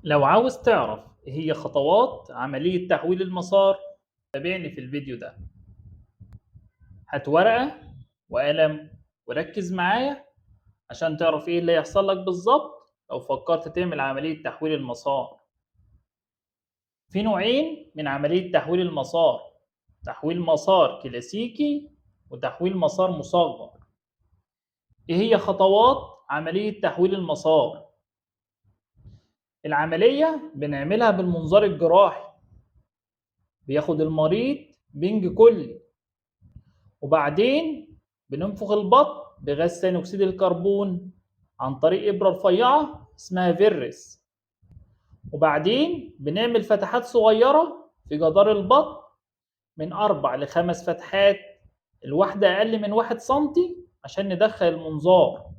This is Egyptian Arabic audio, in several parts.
لو عاوز تعرف إيه هي خطوات عملية تحويل المسار تابعني في الفيديو ده. هات ورقة وقلم وركز معايا عشان تعرف ايه اللي هيحصل لك بالظبط لو فكرت تعمل عملية تحويل المسار. في نوعين من عملية تحويل المسار: تحويل مسار كلاسيكي وتحويل مسار مصغر. ايه هي خطوات عملية تحويل المسار؟ العملية بنعملها بالمنظار الجراحي، بياخد المريض بنج كلي، وبعدين بننفخ البطن بغاز ثاني اكسيد الكربون عن طريق إبرة رفيعة اسمها فيرس، وبعدين بنعمل فتحات صغيرة في جدار البطن من 4 ل5 فتحات، الواحدة أقل من 1 سنتي عشان ندخل المنظار.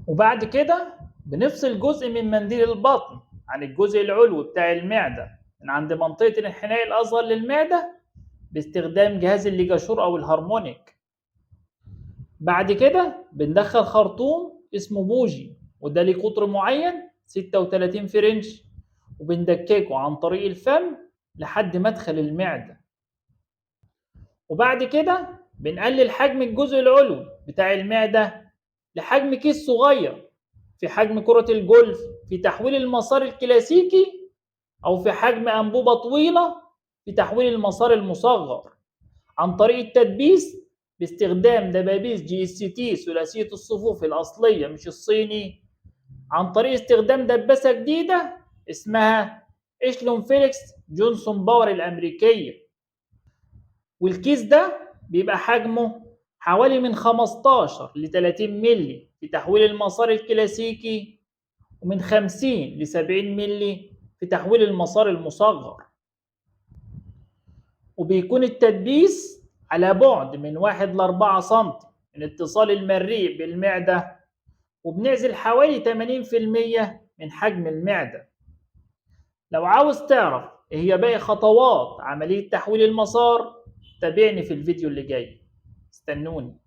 وبعد كده بنفصل جزء من منديل البطن عن الجزء العلوي بتاع المعدة من عند منطقة الانحناء الأصغر للمعدة باستخدام جهاز ال LigaSure أو ال Harmonic. بعد كده بندخل خرطوم اسمه بوجي، وده ليه قطر معين 36 French، وبندككه عن طريق الفم لحد مدخل المعدة. وبعد كده بنقلل حجم الجزء العلوي بتاع المعدة لحجم كيس صغير في حجم كرة الجولف في تحويل المسار الكلاسيكي، أو في حجم أنبوبة طويلة في تحويل المسار المصغر عن طريق التدبيس باستخدام دبابيس GST ثلاثية الصفوف الأصلية مش الصيني، عن طريق استخدام دباسة جديدة اسمها Echelon Flex Johnson Power الأمريكية. والكيس ده بيبقى حجمه حوالي من 15 ل 30 ملي في تحويل المسار الكلاسيكي، ومن 50 ل 70 ملي في تحويل المسار المصغر. وبيكون التدبيس على بعد من 1 ل 4 سنتي من اتصال المريء بالمعدة، وبنعزل حوالي 80% من حجم المعدة. لو عاوز تعرف ايه هي باقي خطوات عملية تحويل المسار تابعني في الفيديو اللي جاي، استنوني.